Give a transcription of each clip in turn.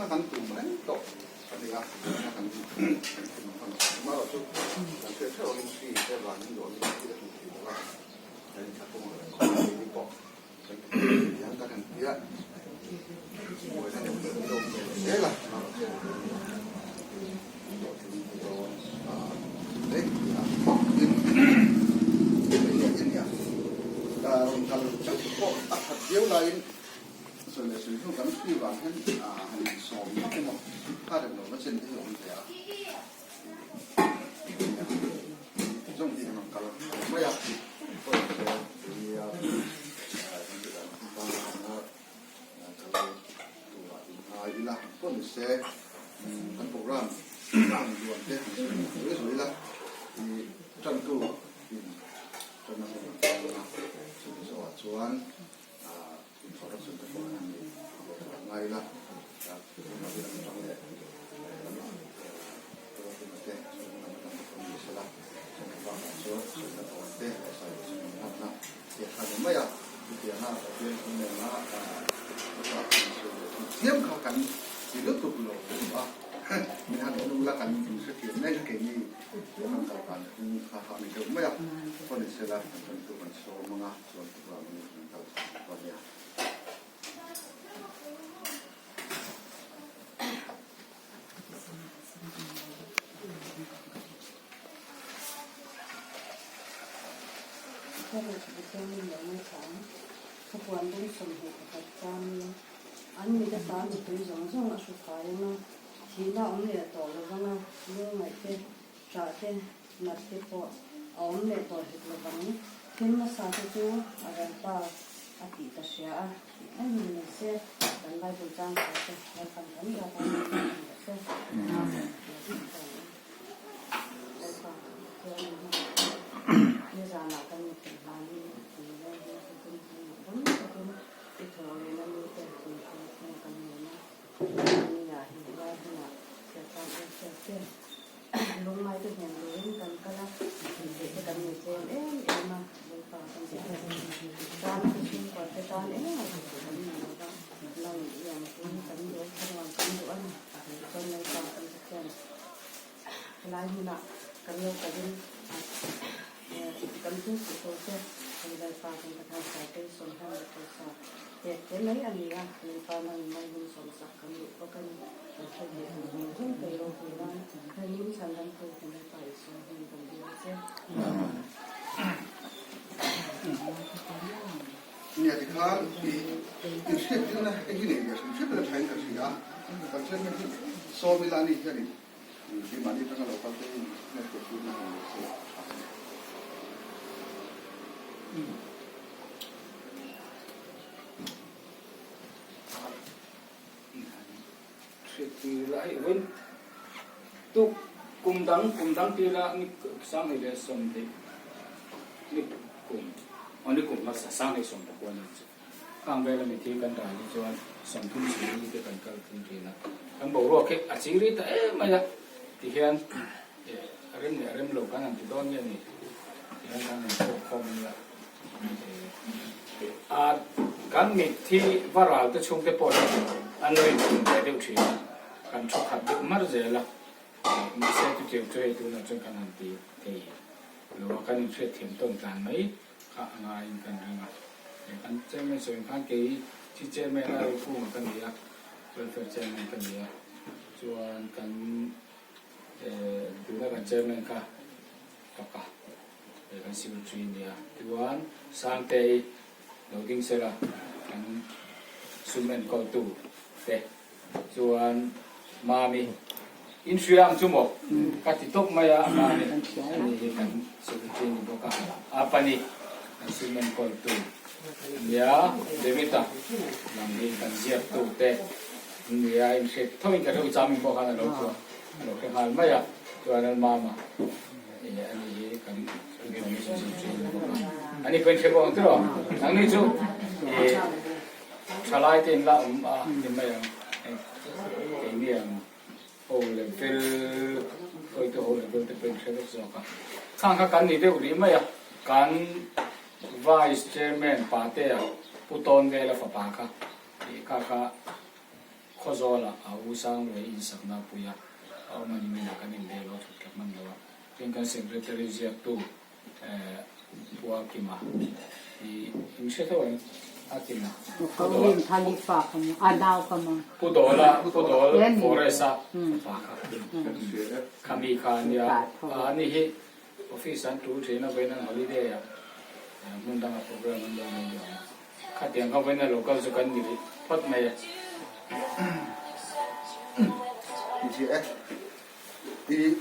kan tum reng tawh a ni a, tuna kan tum ang amaherawh chu kan hriat theuh angin hri te vangin dawrna hi thil a hmuh theih loh a, kan inthlahpawng ang reng khawp a, keini pawh kan ti thei hian kan han ti a, buaina neuh neuh hi a awm ve leh zel a, amaherawh chu hlawhtling dawn a ni a, tin hei hi a nia rawn kal vek pawh a that viau laiin Sawi leh sawi hnu kan hri vang hian han insawm vak emaw kha rem lohna chen te hi a awm ve a. Zawng hi an rawn kal mai a, pawi se nia kan tih dan ang panga kal turah inngai ila pawh ni se kan program ang duan te han sawi zui zui ila i tantu in tanna hun a kal a, chumi zawhah chuan Introduction te pawh an ni ve tawh a ngai ila, tunah hian an tang leh lamah Ruatina te chhung lam atang te pawh ni sela, chumi bakah chuan sawina tawi te leh service min hmanna te kha ni mai a, chutianga Pathian thu nena thuchah kan sawi leh tih chiam kha kan ti lutuk lo a, min han en ula kan inhrethiam mai kha keini kan kal dan phung kha a ni deuh mai a, pawh ni sela kan tantu kan sawm ang a. Chuan program hi kan kal chhuak dawn nia. An mit a tan mipui zawng zawng a hru fai ang a, thihna awm leh tawh lovang a, lungngaih te Ṭah te, nat te pawh a awm leh tawh hek lovang. Thil hmasa te chu a ral ta a tih ka hria a, engin ni se kan Bible chang thar te Lalpan kan rat a ni tih ang rawh se. Amen. Lalpa chuan in hmasa te nizanah kan mitthil hlanin kan veng hi nasa tum chungah dam takin i thawh rehna ni te min hruai thleng kan ngen a, niah hi lai hunah chhiatsan em hriat che. Lungngai te hnen turin kan kal a, intheih te kan nei tlem em em a, Lalpa kan tih theih tan te chhungkua te tan engmah tih theih kan nei lo va, lang lian pui kan duh a, thlarau kan duh a ni. Tichuan Lalpa kan Pathian helai hmunah kan lo kalin kan thil tih tur te hei Lalpa kan Pathian saite sawmhlan leh pawisa pek te mai a ni a, Lalpa nang mai hun sawmsak kan duh bawk a ni. Kan hriat leh kan zawng zawng te ropui nan Hremin Chhandamtu kan Lalpa Isua hming kan dil a che. Nia tikhan i inhriat tirna hei hi nei ve hrim hrim ila thain ka hria a, kan chairman hi sawm ila ani hianin keimahni atanga lo kal te hi hriat tirna han nei se a tha a ni. Hriattir la hei vawiin tuk kum dang kum dang tira ni sanghnih leh sawmhnih ni kum aw ni kum hmasa sanghnih 19 ni chu khang vela mithi kan ral hi chuan 30 sawmli te kan kal thung thin a kan boruak hi a chiri ta em mai a tihian a rem leh a rem lo kan han ti dawn nge ni tihian kan han thawk khawm a nia a kan mitthi va ral te chhungte pawh hi an lo inkhum ve deuh thin a kan thu khat deuh mar zel a mahse chutiang chu hei tunah chuan kan han ti thei lo a kan inhriat thiam tawn tlan mai kha a ngaiin kan ring a kan chairman sawi ang khan kei chi chairman a rokunga ka ni a welfare chairman ka ni a chuan kan Tuna kan chairman kha Faka leh kan secretary a nia. Tichuan Sangtei lo ding sela kan sum enkawltu te chuan Mami in hria ang chu maw? Ka ti tawp mai a, Mami ani hi kan secretary a ni bawk a, Apani kan sum enkawltu a nia, David-a nang hi kan ziaktu te. Nia, in hriat tho in ka hre ucham in pawh khan a lo chuan a lo hre nghal mai a, chuan an mama e ani hi kan information secretary a ni bawk a, ani pawh in hre bawk ang tiraw, nangni chu e thalai te in la awm a ni mai ang hei keini ang ho level hruaitu ho level te pawh in hre vek zawk a, khang kha kan ni deuh rih mai a, kan vice chairman Patea Pu Tawnvela fapa kha. Tih kha kha Khawzawlah a u Sangluai insakna a pui a, a awm a ni minah kan inbel a, thut thlak hman lo a. Tin kan secretary ziaktu Pua Kima hi in hre tho em? A Kima. Pu Dawla, Pu Dawl Forest a fapa kha. Khami kha a nia. Ani hi office an tul thin a, vawiin an holiday a, hmun danga program an lo nei duh ang a. Khatiang kha vawiin a lo kal chu kan ni rih phawt mai e. Tih I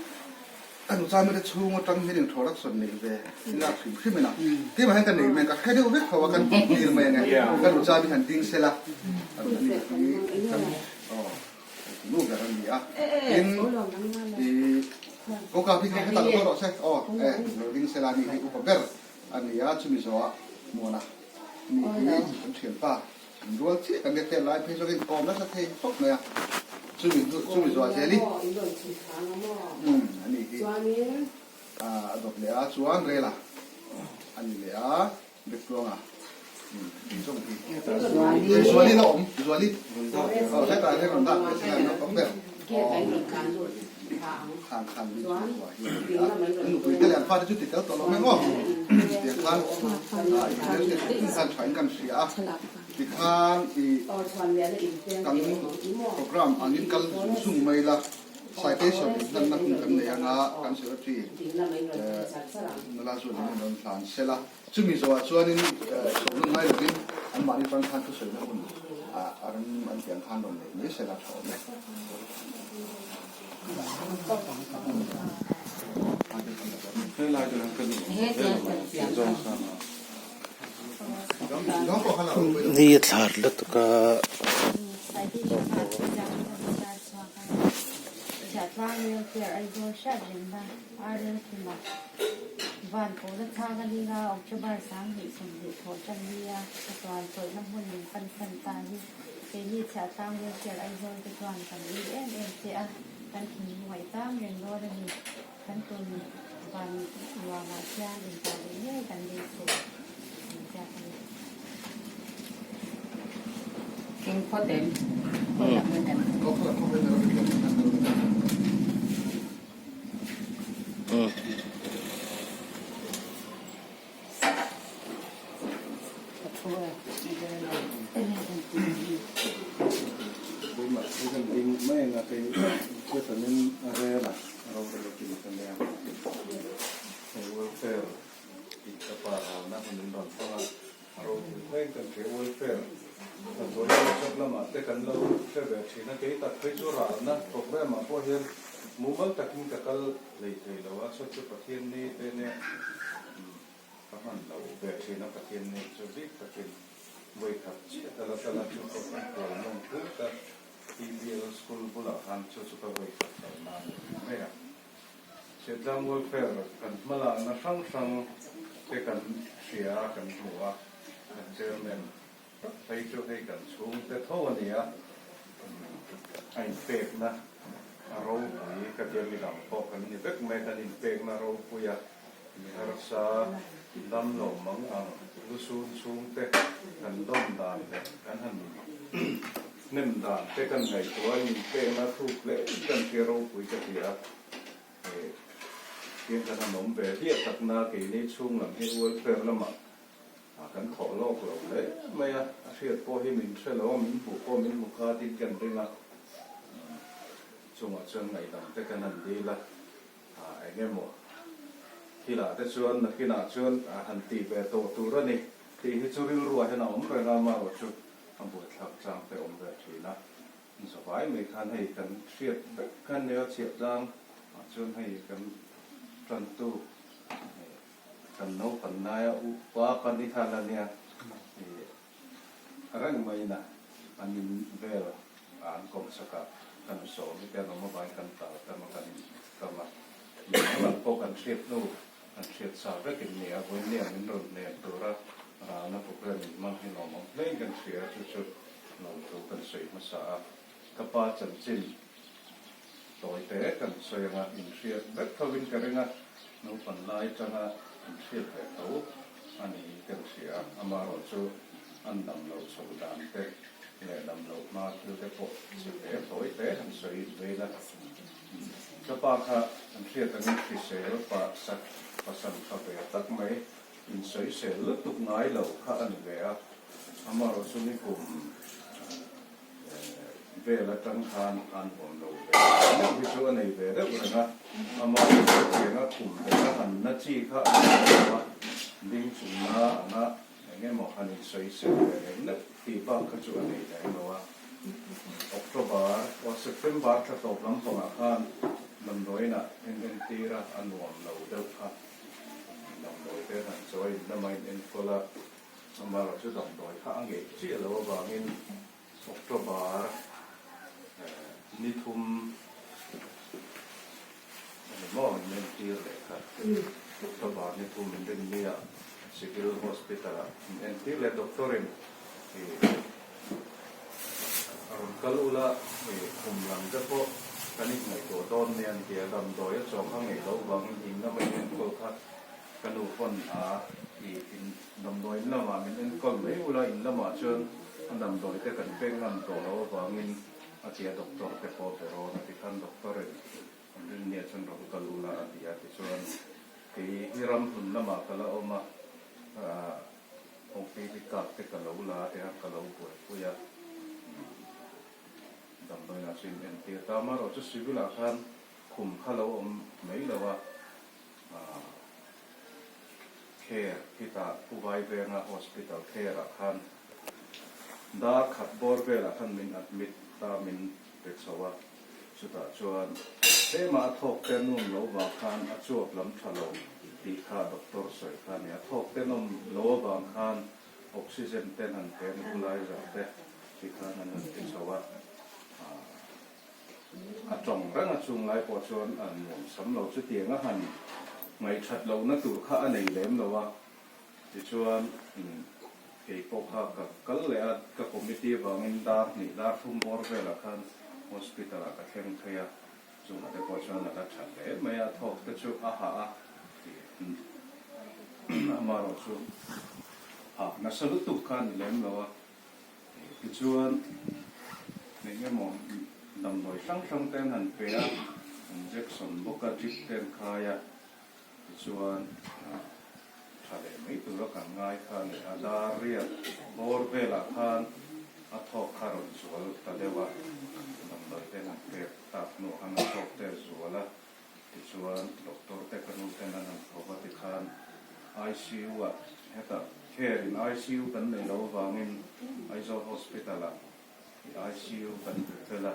a nuchai mite chhung atang hian introduction neih ve i lak hrim hrim ina keimah hian ka nei mai ka hre deuh vek tho a kan tir mai ange ka nuchai mi han ding sela an ni hi kan aw nu ber an ni a tin i kawngka hi kha hetah lo rawh se aw e lo ding sela ni hi upa ber a ni a chumi zawhah muana ni hi kan thianpa An rual chiah kan tia lai phei zawk in kawm nasa thei khawp mai a, chumi hnu chumi zuah zel i umm a ni hi a dawt leh a chuan rel a a ni leh a Biaktluanga umm zawng hi Zuali la awm Zuali aw hetah hian rawn dah ve se la naupang ber aw khan khan mi chhungkua hi a ni a an nupui te leh an fate chu ti tel tawh lo mai maw tiang khan in khan tha in kan hria a tikhan i kan program angin kal zung zung mai la citation in hlanna hun kan nei anga kan secretary nula chuan in rawn hlan sela chumi zawhah chuanin sawmna ngai lovin anmahni tan khan thusawina hun a rem an tih ang khan rawn neih mai sela tha awm e. Ni a thlar lutuk a. Keini chhiahtlang wheelchair Aizawl te chuan kan ui em em che a, kan thinlung tang reng dawn a ni. Kan tun van nuamah hian inpawh leh ngei kan beisei ang chiah a ni. Eng phawt em? Khawi lam nge kan? Ka hman lo ve thin a Pathian nih chu bik takin vawikhat chiah ta la kal a chu pawh kan kual mawng phut a TBL school bulah khan chu chu ka vawikhat kal na a ni mai a. Chhiatlang welfare kan hmalakna hrang hrang te kan hria a kan hmu a kan chairman tak phei chu hei kan chhungte tho a ni a a inpekna a ropui ka tia midang pawh kan ni vek mai kan inpekna ropui a. Mi harsa dam lo mang ang lusun chhungte kan dawm dan leh kan han hnem dan te kan ngaihtuah a, inpekna thuk hle kan hria ropui ka ti a, hei hian kan han awm ve hliah takna keini chhung lam hi welfare lamah kan thawh lawk lo hle mai a, a hriat pawh hi min hre lo a, min hmuh pawh min hmu kha tin kan ring a, chungah chuan ngaihdam te kan han dil a. Eng emaw thilah te chuan nakinah chuan han tih ve tawh tur a ni tih hi chu rilruah hian a awm reng a, amaherawh chu a buaithlak chang te awm ve thin a. Zavai mai khan hei kan hriat vek khan nia chhiah tlang ah chuan hei kan tantu kan naupang laia upa pan i khan a nia reng maiin a an in vel a an kawm sak a, kan sawm hi te an awm avangin kan tal tam a, kan in tam a, midang lam pawh kan hriat hnu kan hriat sa vek in ni a, vawinia min rawn hnem tura ralna program in hmang hi lawmawm hlein kan hria a, chu chu lawmthu kan sawi hmasa a, ka pa chanchin tawi te kan sawi anga in hriat vek tho in ka ring a, naupang lai atanga in hriat ve tho a ni kan hria a, amaherawhchu an dam loh chhoh dan te leh dam loh hma. hma thil te pawh che te tawi te han sawi vel a. Ka pa kha an hriat angin hrisel pa sak pasal tha ve tak mai insawisel lutuk ngai lo kha a ni ve a. Amaherawh chu nikum vel atang khan an awm lo ve meuh hi chu a nei ve deuh reng a, amah hi chutianga khum bela han na chi kha a ni lo a, ding chung na anga eng emaw han insawisel ve leh neuh tih bak kha chu a nei lem lo a. October or September thla tawp lampangah khan damdawiinah en entir a, a nuam lo deuh kha damdawi te han chawi in lama in enkawl a. Amaherawh chu damdawi kha a ngeih chiah loh avangin October ni thum a ni maw min entir leh kha. October ni thum min rin nia Civil Hospital ah min entir leh doctor in a rawn kal ula khum lam te pawh kan inhngaihtuah dawn nia an ti a, damdawi a chaw kha ngeih loh vangin in lama in enkawl kha Ka nu pawn a i in damdawi in lamah min enkawl mai ula, in lamah chuan a damdawi te kan pek ngam tawh loh avangin a ti a, doctor te pawh be rawn a ti khan doctor in an rin nia chuan rawn kal ula a ti a, tichuan kei hi ram hlun lamah ka la awm a, OPD card te ka lo la a ti khan ka lo buaipui a, damdawiinah chuan in entir ta amaherawhchu civil ah khan khum kha lo awm mai lo a. Care khitah Pu Vaivenga Hospital Care ah khan dar khat bawr velah khan min admit ta min pe chho a, chutah chuan tlema a thawk te nuam lo vang khan a chuap lam tha lo tih kha doctor sawi kha a ni. A thawk te nawm lo avang khan oxygen ten han pe nebulizer te tih khan an han ti chho a. A tawng reng a chung lai pawh chuan a nuam sam lo. Chutiang a han ngaihthat lohna tur kha a nei lem lo a. Tichuan kei pawh kha ka kal leh a, ka committee avangin dar hnih dar thum bawr velah khan hospital ah ka thleng phei a. Chungah te pawh chuan a la tha hle mai a, thawk te chu a hah a, amaherawh chu hah nasa lutuk kha a ni lem lo a. Tichuan, eng emaw damdawi hrang hrang te an han pe a, injection bawk a drip te an khai a, tichuan tha leh mai tura kan ngai kha a ni a, dar riat bawr velah khan a thawk kha rawn zual ta deuh a, damdawi te an han pek tak hnuah khan a thawk te a zual a, tichuan doctor te ka nu ten an han thawk a tikhan ICU ah hetah care in ICU kan neih loh avangin Aizawl Hospital ah ICU kan ri fel a,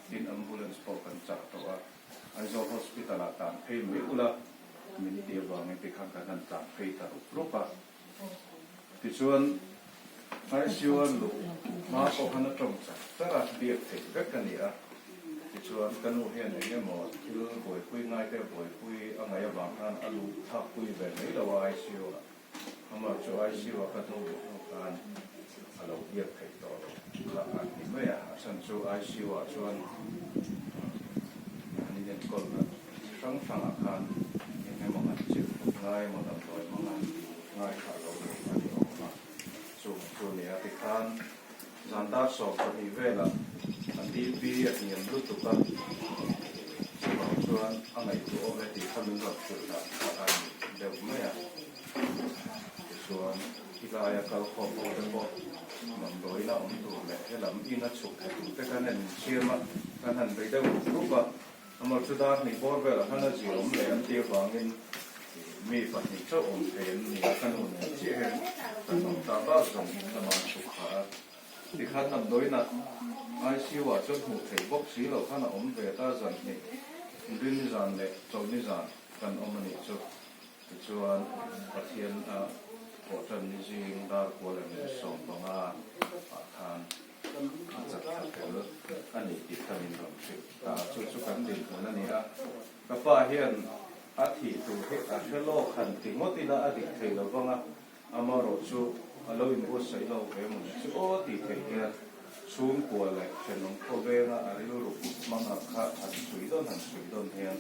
tin ambulance pawh kan chah tawh a, Aizawl Hospital ah tlan phei mai ula min ti avangin tikhan kan han tlan phei ta rup rup a. Tichuan ICU a luh hma pawh khan a tawng char char a, biak theih vek a ni a. Tichuan ka nu hian eng emaw thil buaipui ngai te buaipui a ngaih avang khan a luh thlakpui ve mai lo a ICU ah. Amah chu ICU ah ka hnu luh hnu khan a lo biak theih tawh lo kha a ni mai a. A chhan chu ICU ah chuan an inenkawlna chi hrang hrangah khan eng emaw han chilh ngai emaw damdawi hmanga ngaithla lo reng a ni awm a. Chung chu a ni a tikhan zan dar 12 velah a BP a hniam lutuk a, chuvang chuan a ngaihtuahawm e tih kha min rawn hrilh dan kha a ni deuh mai a. Tichuan khilaia kal khawm ho te pawh damdawiin a awm tur leh helam ina chhuk thei tur te khan an insiam a, kan han bei deuh rup rup a. Amah chu dar hnih bawr velah khan a zir awm leh an tih avangin mi pahnih chauh awm thei an ni a, ka nu nen chiah hian kan awm ta bak zawng lama an chhuk phah a. Tikhan damdawiinah ICU ah chuan hmuh theih bawk si loh khan a awm ve ta zan hnih, rin zan leh chawlhni zan kan awm a nih chu. Tichuan Pathian a pawhtan ni zing dar kual leh minute 15 ah khan a chat thla fel a ni tih kha min rawn hrilh ta. Chu chu kan dinhmun a ni a, ka pa hian a thih tur hi a hre lawk han ti ngawt ila a dik thei lo vang a, amaherawh chu a lo inbuatsaih lo ve maw ni chu aw tih theih hian chhungkua leh thenawm khawvenga a rilru put hmanga kha han chhui dawn han chhui dawn hian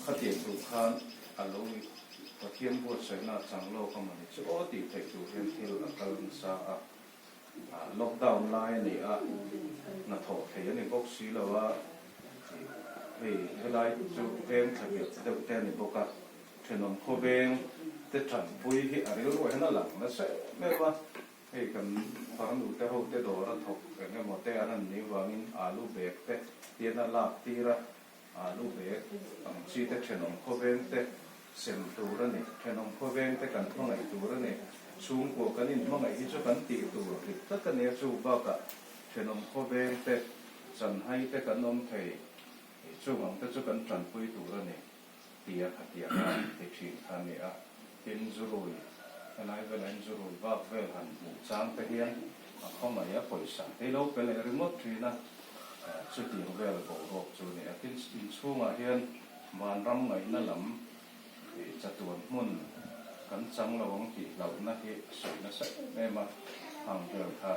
khatiang tur khan a lo Pathian buatsaihna a chang lawk a maw ni chu aw tih theih tur hian thil a kal nasa a. Lockdown lai a ni a, hnathawh thei a ni bawk si lo a, hei helai chu veng thla nghet deuh te a ni bawk a, thenawm khawveng te tanpui hi a rilruah hian a lang nasa em em a, hei kan farnu te ho te dawr a thawk eng emaw te an han nih vangin alu bag te hian a lak tir a, Alu bag ang chi te thenawm khawveng te sem tur a ni. Thenawm khawveng te kan hmangaih tur a ni. Chhungkua kan inhmangaih hi chu kan tih tur dik tak a nia. Chu bakah thenawm khawveng te, chanhai te kan awm thei. Chung ang te chu kan tanpui tur a ni tia khatianga ti thin kha a ni a. Tin, zurui, helai velah hian zurui bak vel han hmuh chang te hian a khawngaih a pawisa te lo pe leh ringawt thin a. Chutiang vel boruak chu a ni a. Tin, inchhungah hian vanram ngaihna lam chatuan hmun kan chang lo ang tih hlauhna hi a sawi nasa em em a, hang vel kha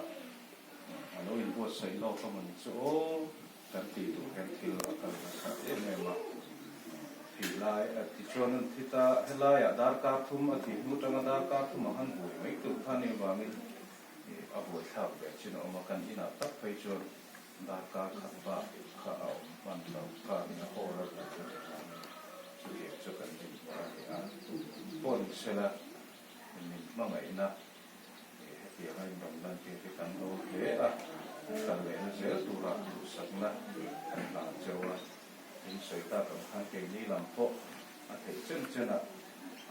a lo inbuatsaih lawk a mawni chu aw kan tih duh hian thil a kal nasa em em a. Thih lai a tichuan an thi ta, helaiah darkar thum a thih hnu tanga darkar thumah han buai mai tur kha a nih avangin A buaithlak ve chin a awm a, kan inah tak phei chuan darkar khat bak kha a awm hman lo, car in a hawl a ruh a nih vangin chutiang chu kan din hmuh a ni a. Pawn sela min hmangaihna hetiang a inrawn lantir hi kan lo hle a, kal lehna zel tura duhsakna kan hlan cheu a, in sawi tak ang khan keini lam pawh a theih chen chenah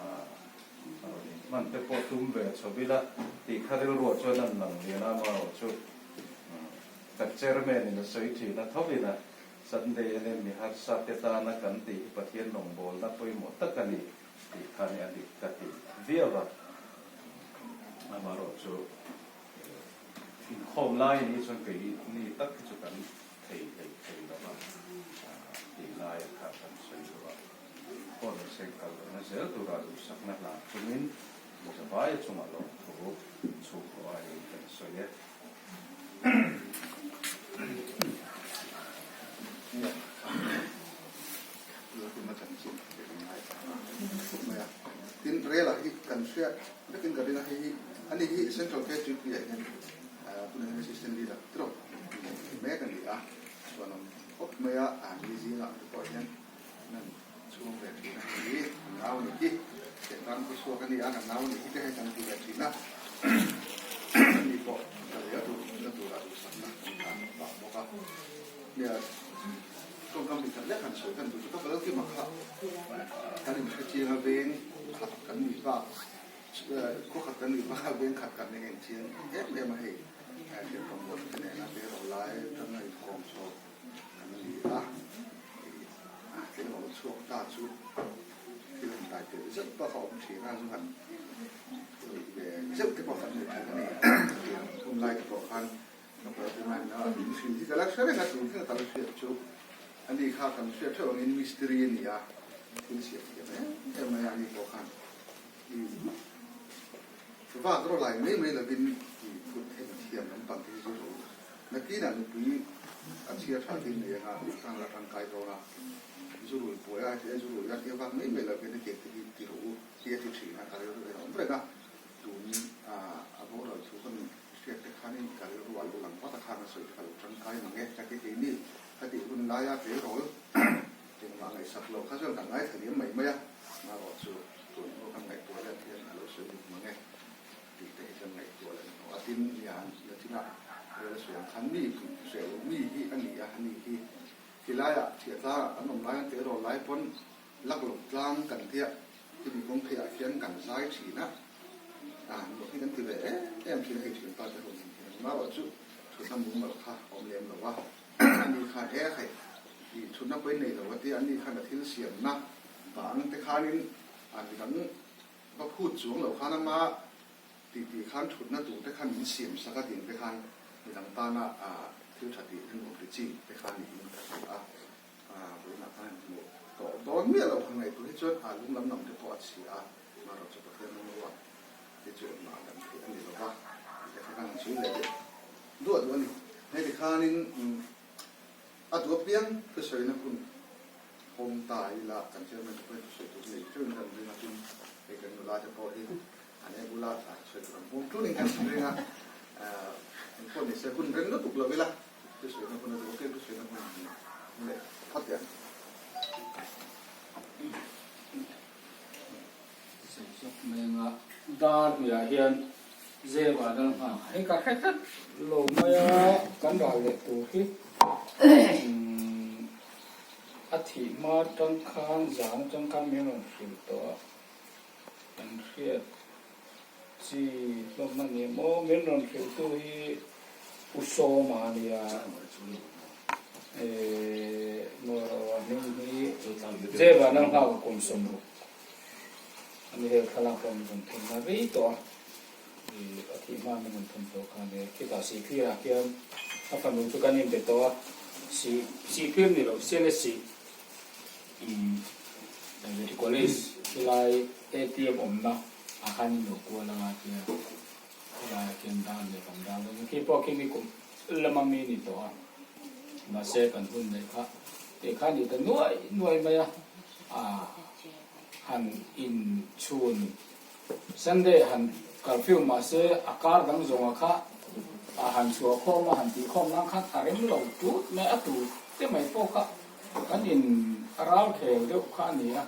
A rawn inhman te pawh tum ve chho ila tih kha rilruah chuan an lang lian a, amaherawhchu ka chairman in a sawi thin a tho ina Sunday a nen mi harsa te tana kan tih hi Pathian rawngbawlna pawimawh tak a ni tih kha nia dik ka ti viau a, amaherawhchu inkhawm lai ni chuan kei ni tak hi chu kan thei hlei thei lo va tih lai kha kan sawi duh a. Pawn seng kal lohna zel tura duhsakna hlan chungin Muzavaia chungah lawmthu chhungkaw aiin kan sawi e. Tin, rel ah hi kan hria vekin ka ring a, hei hi ani hi Central KTP ah hian tunah hian Assistant Leader tiraw mek a ni a, chuan awm khawp mai a, ni zingah te pawh hian Nan chhung ve thin a hei kan nau a nih hi, Tehran khaw chhuak a ni a, kan nau a nih hi te hei kan ti ve thin a, ani pawh ka lei a duh na turah duhsakna kan hlan pah bawk a. Nia, tawngkam mi khat lek han sawi kan duh chu ka kal kim a kha kan inhre chiang a veng khat kan ni bak khaw khat kan ni bak a veng khat kan eng chiang em em a hei hriat tawng te nena te rawh lai atanga inkawm chho Kan ni a, i tleirawl chhuak ta chu thil han tai tel zeuh bak a awm thin a, zu han ruih ve zeuh te pawh kan nei thin a ni. Tiang hun lai te pawh khan ka party man a min hrilh hi ka la hre reng a, tun thleng a ka la hriat chu a ni kha kan hriat theuh angin mistiri a ni a, thil siam thiam em em mai a, ani pawh khan i vak rawh lai mai mai lovin i kut them thiam lampang te hi zu rawh u. Nakinah nupui a chhia tha din nei anga tang la tangkai dawn a, zu rui buai a, heti a zu rui a tia vak mai mai lo hian hetiang te hi ti rawh u ti a ti thin a, ka rilru hian a awm reng a, tun a boral thu ka hriat te khanin ka rilru a lo lang vat a, khang a sawi te ka lo tangkai mang e ka ti keini ka tih hun laia tleirawl engmah ngaihsak loh kha chuan kan ngaithla liam mai mai a, marawh chu tun hnu kan ngaihtuah let hian a lo sawi dik mang e. Tih te hi kan ngaihtuah leh hnaw a, tin nian la chungah rel a sawi ang khan mi hreh loh mi hi a ni a, ani hi khilaiah thiah tlangah kan awm lai an tleirawl lai pawn lak loh tlang kan tia khimi kawng pheiah khian kan zai thin a, a nuam hi kan ti ve em em thin a, hei thianpa te ho nen hian engmah erawh chu thutna mumal kha a awm lem lo a, ani khan e hei i thutna pawhin nei lo a tia, ani khan a thil siamna bang te khanin a midang Va phut chuang loh khan ama tih tih khan thutna tur te khan min siam sak a tih te khan midang tana thil tha tih nuam ti chi te khan niin ka hria a, vawiinah khan han hmuh tawh dawn miah loh han ngaihtuah hi chuan a lung lam lam te pawh a chhia a, amaherawh chu Pathian rawng te chu engmah a dang theih a ni lo va tih te kha kan han sawi leh deuh duah duh a ni. Heti khanin a duh apiang thusawina hun Home ta ila kan chairman te pawhin thusawi tur nei teuhin kan ring a, tin hei kan nula te pawh hi an e bula thusawi tur an hmawm tunin kan ring a. Engpawh nise hun reng lutuk lo ila thusawina hun a duh ok thusawiina hun a leh phawt ang. Sawi zawk mai anga dar hnuiah hian zep ah dal nghak hei ka hre tlat lo mai a kan ral leh tur hi a thih hma atang khan zan atang khan min rawn hrilh tawh a kan hriat chi hlawm a ni maw min rawn hrilh tu hi U Sawma a nia eh maw a hming hi Zep ah dal nghak kum 60. Ani hel thlalak pawh min rawn thun na rei tawh a, ih a thih hma min rawn thun tawh kha ania. Khitah Sihphir ah khian a fanu chu kan inbe tawh a, Sih Sihphir ni lo Selesih umm College helai ATM awmna ah khan in lo kual anga tia helai ah khian dar leh kan dar dawn a, khi pawh khi mi kum lama mi ni tawh a, mahse kan hun leh kha tih kha ni ta nuai nuai mai a, ah. Han in chhun Sunday han curfew mahse a kar dang zawnga kha a han chhuah khawm a han tih khawm nan khan a rem lo tut mai a tu te mai pawh kha kan in ral khel deuh kha a ni a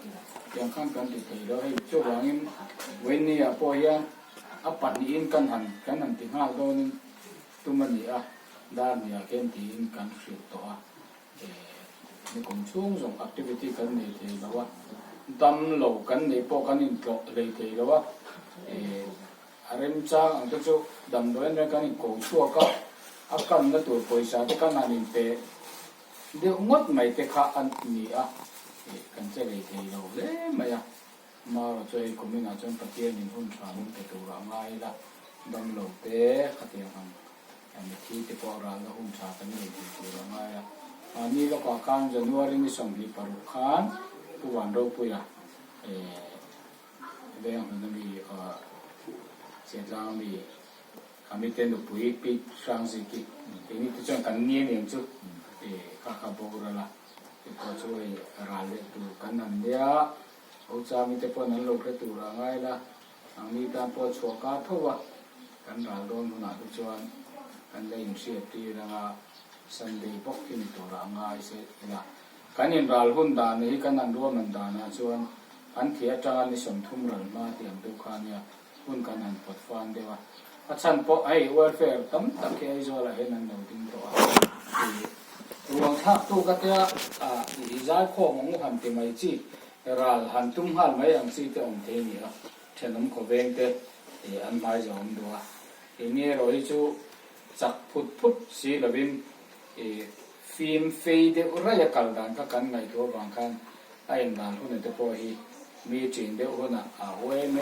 tiang khan kan ti thei lo hei chuvangin Wenny ah pawh hian a pahnihin kan han kan han ti nghal dawnin tum a ni a dar hniah khian tiin kan hrilh tawh a. Nikum chhung zawng activity kan nei thei lo a, dam lo kan neih pawh kan intlawh hlei thei lo a, a remchang ang te chu damdawi an kan inko chhuak a, a kanna tur pawisa te kan han inpe deuh ngawt mai te kha a ni a, kan che hlei thei lo hle mai a, Mara chu hei kuminah chuan Pathianin hun tha min pe turah a ngai ila, dam lo te khatiang ang Mithi te pawh ralna hun tha kan nei thei tur a ngai a. Mahni lawkah khan January ni 26 khan Pu Vanropuia veng hmun ami Chetlang ami Khamite nupui Pi Hrangziki keini te chuan kan ni aniang chu kha kha boral a. Chupawh chu hei ral leh tur kan han nia. Ochami te pawhin an lo hre tur a ngai la. Nangni tan pawh chhuah kar tho a, kan ral dawn hunah te chuan kan la inhriat tir anga Sunday bawk hi ni turah a ngai se ila. Kan inral hun dan hi kan han ruahman danah chuan an thih atanga ni 30 ral hma tih ang deuh kha ania hun kan han pawt fan deuh a. A chhan pawh hei welfare tam tak hi Aizawlah hian an lo ding tawh a. Ih ruang thlak tu ka tia ih zaikhawm ang u han ti mai chi Ral han tum nghal mai ang chi te awm thei a ni a, thenawm khawveng te an hmai zo awm duh a. Eng nge erawh hi chu chak phut phut si lovin fim fei deuh raih a kal dan kha kan ngaihtuah avang khan a inral hun te pawh hi mi ṭin deuh hunah a uai mai.